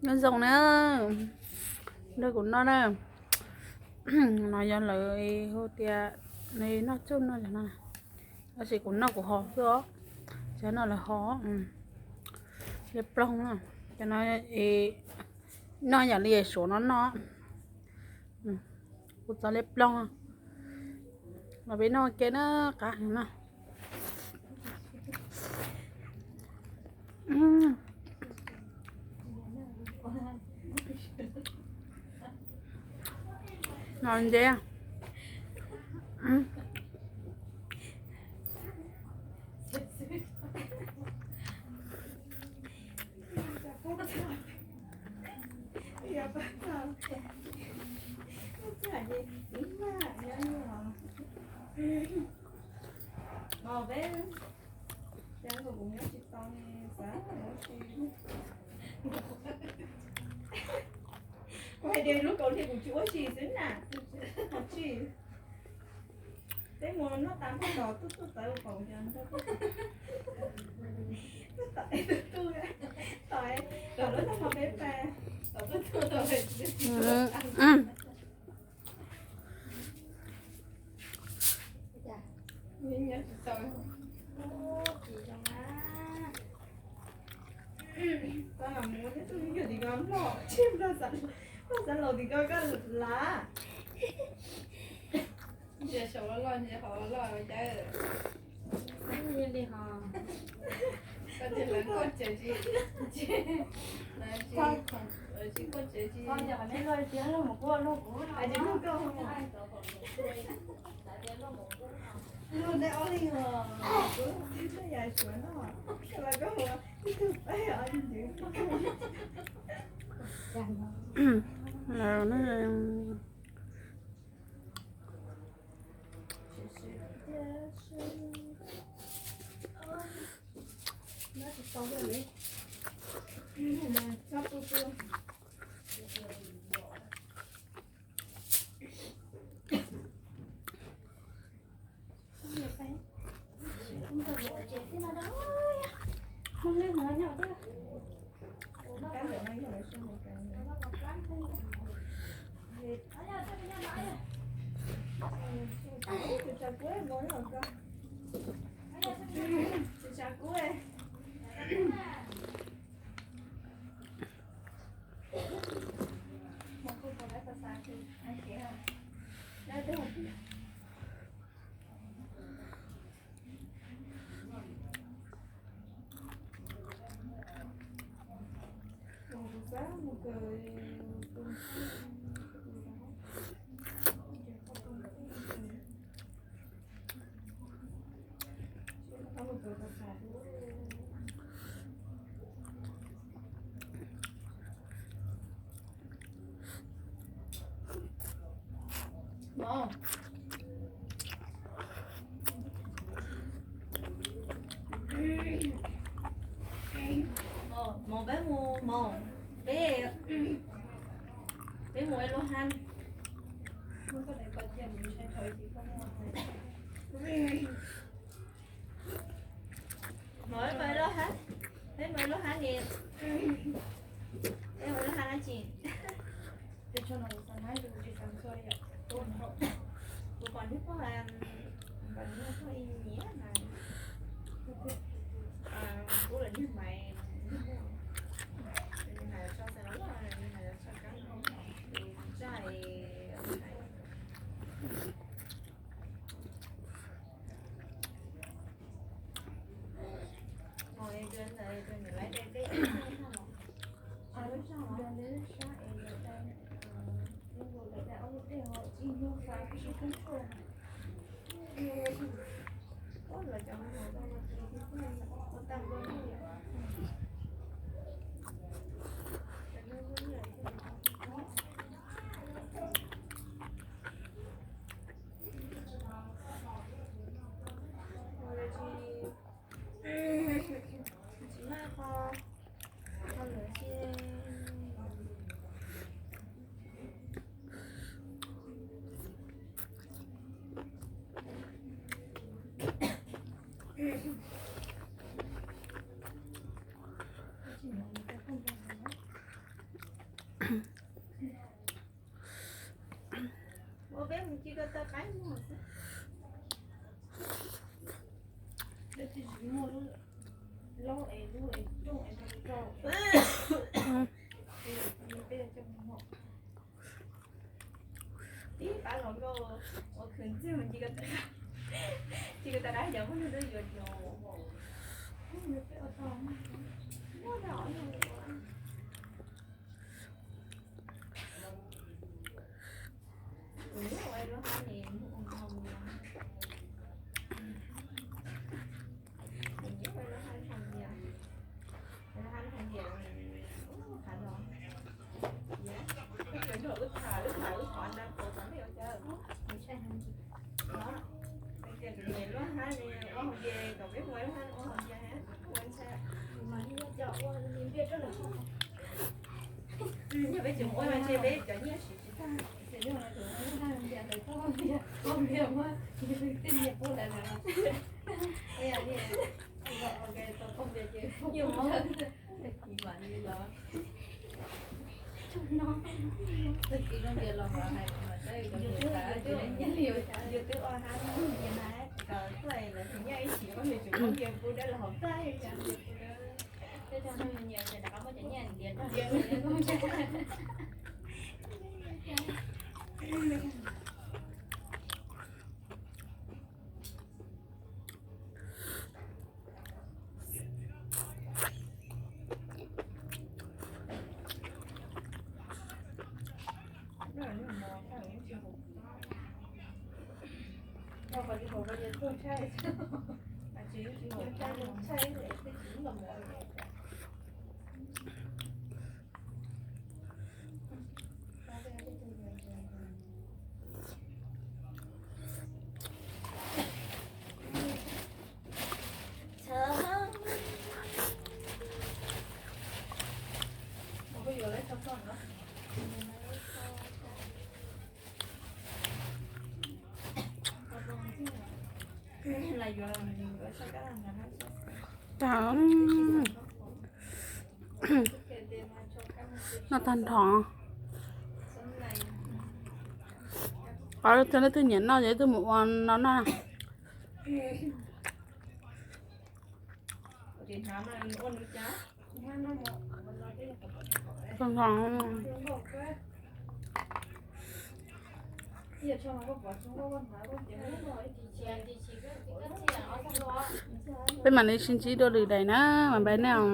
Nyob zoo na, nrog kuv noj na. No yog lawv hu tias noj tsuj noj no, tab sis kuv noj kuv hos xwb os. Cov no lawv hos liab ploog, cov no noj yam li suav no noj. Kuv txog liab ploog, los peb noj ua ke na, qab heev na. No ntse. Kuv hais tias lub kaus hniav kuv tsis ua si xwb na, tsis. Peb mus noj tas npaj tos tuj tuj tawv ua paum yog nrog tuj, tuj tom es tuj tuj, tom es kom lub tag nrho peb pab, tom tuj tuj tom es. Koj mam mus thiab, tus me nyuam tim ko nplog, tsis nplog xav, nplog xav laus tim ko koj lav. Ntsia saum loj loj, ntsia hauv loj loj cas. Koj tias lawv koj tsev tsis, lawv tsis, lawv tsis koj tsev tsis. Luag tej ob leeg os, kuv tib teb yam suav no, koj los koj mus ib tug peb os. Mov, peb mus mov, peb, peb mus ua luaj hab. Mov, peb mus ua luaj hab, peb mus ua luaj hab ni, peb mus ua luaj hab dab tsi? Kuv kom niag pog, kom niag pog ib nyiam mas, kuv lawv niag maiv, niag maiv tso xav loj, niag maiv tso kab, tus tsaij. Mus tus ntawd tus niam lawv de peb ib tug no. Tib pab los nkauj ua khwv ntxwg, ces ko taw dab yog muab nws twb yuav cov muab nws peb ua tau muab rau lub hab ni. Peb tsis ua, peb cov nyiaj siv tsis tag. Yus twb ua hab no, kom tuaj lawv tus nyiaj ib sim koj yus tsum muab nyiaj pub dawb los hauv tag. Tej tug neeg nyiam ces rov qab muab cov nyiaj ntiav rau. Noj tag nrho. Qhov cov leej twg nyiam noj ces leej twg mus ua no noj. Peb mam li sib ntsib dua lwm daim na, mas npaj nej os.